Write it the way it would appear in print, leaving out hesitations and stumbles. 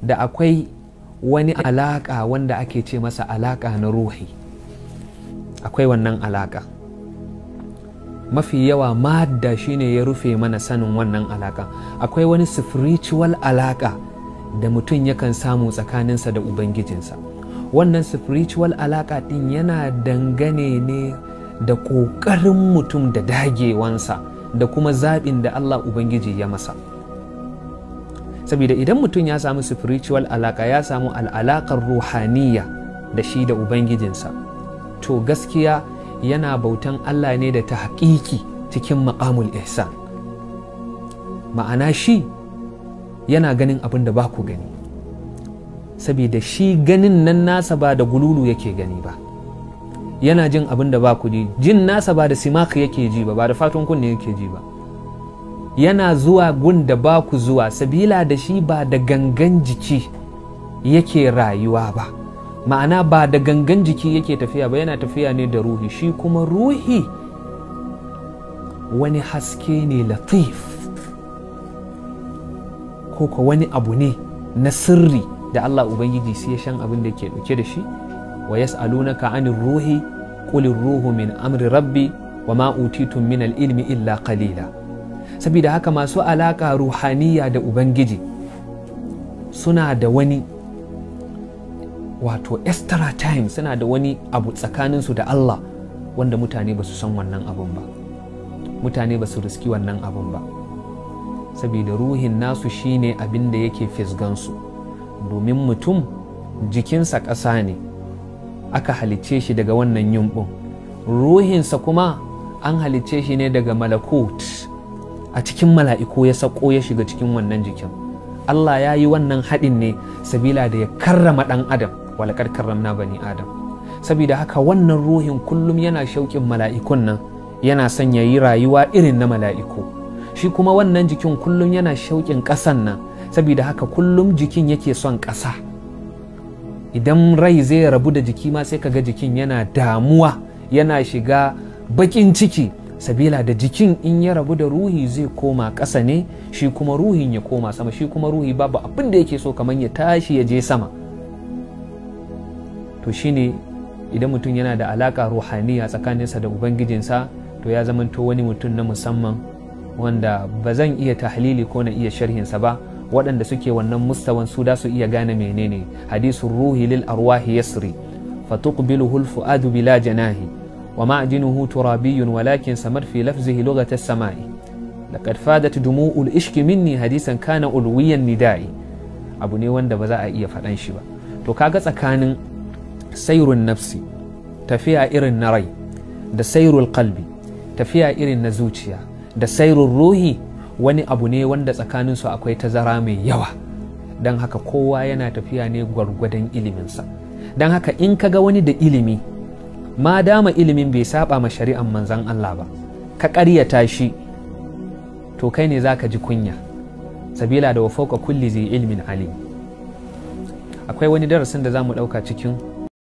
Da akwai wani alaƙa wanda ake ce masa alaƙa na ruhi. Akwai wannan alaƙa. Mafi yawa madda shine ya rufe mana sanin wannan alaƙa. Akwai wani spiritual alaƙa da mutum yakan samu tsakaninsa da ubangijinsa. Wannan spiritual alaƙa ɗin yana dangane ne da ƙoƙarin mutum da dagewansa da kuma zaɓin da Allah Ubangiji ya masa. Saboda idan mutum ya samu spiritual alaƙa, ya samu al'alaƙar ruhaniya da shi da ubangijinsa, to gaskiya yana bautan Allah ne da ta haƙiƙi cikin maƙamul ihsan. Ma'ana shi yana ganin abin da ba ku gani, saboda shi ganin nan nasa ba da gululu yake gani ba, yana jin abin da ba ku ji, jin nasa ba da simaka yake ji ba, ba da fatan kunne yake ji ba, yana zuwa gun da ba ku zuwa, sabila da shi ba da gangan jiki yake rayuwa ba. Ma'ana ba da gangan jiki yake tafiya ba, yana tafiya ne da ruhi. Shi kuma ruhi wani haske ne latif, ko ko wani abu ne na sirri da Allah Ubangiji sai ya shan abin da ke dauke da shi. Wa yas'alunaka anir ruhi qulir ruhu min amri rabbi wa ma utitum min al-ilmi illa qalila. Saboda haka masu alaka ruhaniya da Ubangiji suna da wani wato extra time, suna da wani abu tsakaninsu da Allah wanda mutane ba su san wannan abun ba, mutane ba su riski wannan abun ba, saboda ruhin nasu shine abin da yake fisgansu. Domin mutum jikinsa ƙasa ne, aka halicce shi daga wannan yumbun, ruhinsa kuma an halicce shi ne daga malakut, a cikin mala'iku ya sako ya shiga cikin wannan jikin. Allah ya yi wannan haɗin ne sabila da ya karrama ɗan adam, walakar karramna bani adam. Saboda haka wannan ruhin kullum yana shauƙin mala'ikun nan, yana son ya yi rayuwa irin na mala'iku. Shi kuma wannan jikin kullum yana shauƙin ƙasan nan, saboda haka kullum jikin yake son ƙasa. Idan rai zai rabu da jiki ma sai kaga jikin yana damuwa, yana shiga baƙin ciki, sabila da jikin in ya rabu da ruhi zai koma ƙasa ne, shi kuma ruhin ya koma sama. Shi kuma ruhi babu abin da yake so kamar ya tashi ya je sama. To shine idan mutum yana da alaƙa ruhaniya tsakaninsa da ubangijinsa, to ya zamanto wani mutum na musamman wanda ba zan iya tahlili ko na iya sharhinsa ba. Waɗanda suke wannan mustawan su da su iya gane menene hadisun ruhi lil arwahi yasri fatuqbiluhu al-fu'adu bila janahi wa ma'jinuhu turabiyyun walakin samar fi lafzihi lughata as-sama'i laqad fadat dumu'ul ishki minni hadisan kana ulwiyan nida'i. Abu ne wanda ba za a iya faɗan shi ba. To kaga tsakanin sairun nafsi, tafiya irin na rai, da sairul qalbi, tafiya irin na zuciya, da sairun ruhi, wani abu ne wanda tsakaninsu akwai tazara mai yawa. Don haka kowa yana tafiya ne gwargwadon iliminsa. Don haka in ka ga wani da ilimi, ma dama ilimin bai saba ma shari'an manzan Allah ba, ka ƙaryata shi, to kai ne zaka ji kunya, sabila da wa fawqa kulli zai ilmin alim. Akwai wani darasin da za mu ɗauka cikin